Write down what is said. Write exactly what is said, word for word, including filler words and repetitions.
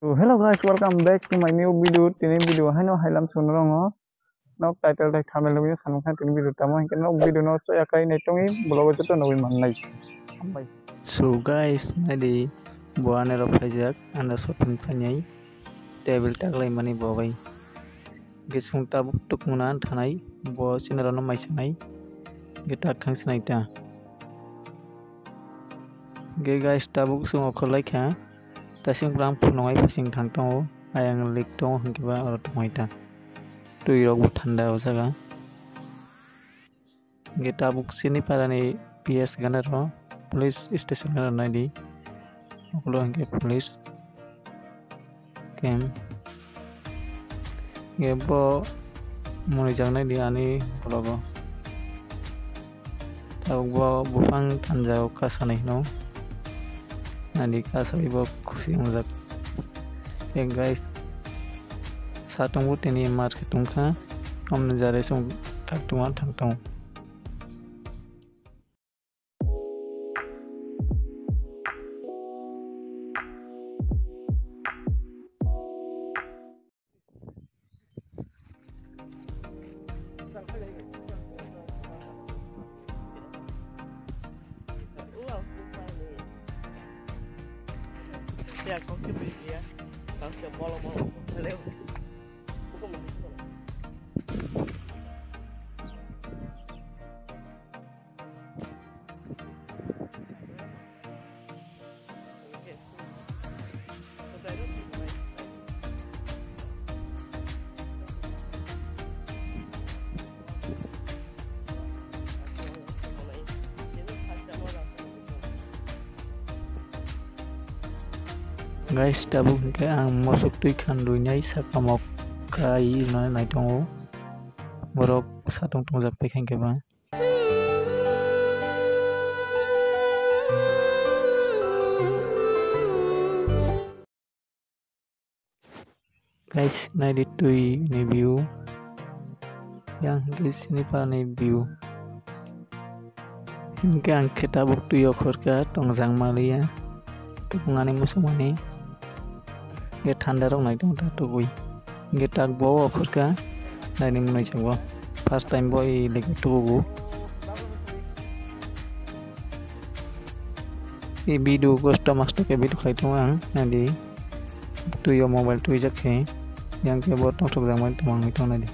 So hello guys, welcome back to my new video. Tini video haino hailam suno rongo. Nok title tai thumbnail nugwi sanukha tini video tamo hinkhe nok video no soya kai nai tongwi vlog o joto nugwi mannai. Hambai. So guys, naidi bo anero phaijak, ano shopping khainai table taklaimani bo bai. Gesung tabuk tukmuna thanai, bo sinarano maisanai, ge tak thang sinai ta. Ge guys, tabuk sung okhorlai kha, tasing brang phunuknai phasing thang tongo, ayang lik tongo, hinkhe ba oro tongwi ta. Twi rok bo thanda o jaga. Hinkhe tabuk chini parani P S ganaro police station ganaro naidi. Ukulo hinkhe police camp. Hinkhe bo mwnwijak naidi ani ukologo. Tabuk bo buphang tanja o kasanai hino. Naidi kasawi bo khusi wngjak. Hinkhe guys, satungbo tini mar khe tongkha. Omni jare chwng thak tongma thang tongo. Guys, tabuk hinkhe ang mosok twi khandwinai sakamok kai rwnai naitongo. Borok satung tongjak paikha hinkhe ba. Guys, naidi twi ni view. Yang hinkhe sini parani view. Hinkhe ang khe tabuk twi okhorkha tongjak maliya. Tubungani muchungmani. Hinkhe thanda rok nai tong ta tubui. Hinkhe tak bo okhorkha naini mwnwijak bo. First time bo i lego tubugo. I video kosto masto khe video khlai tongo ang naidi. Twi o mobile twijak khe. Yang khe bo tongthok jakmani tongmani tong naidi.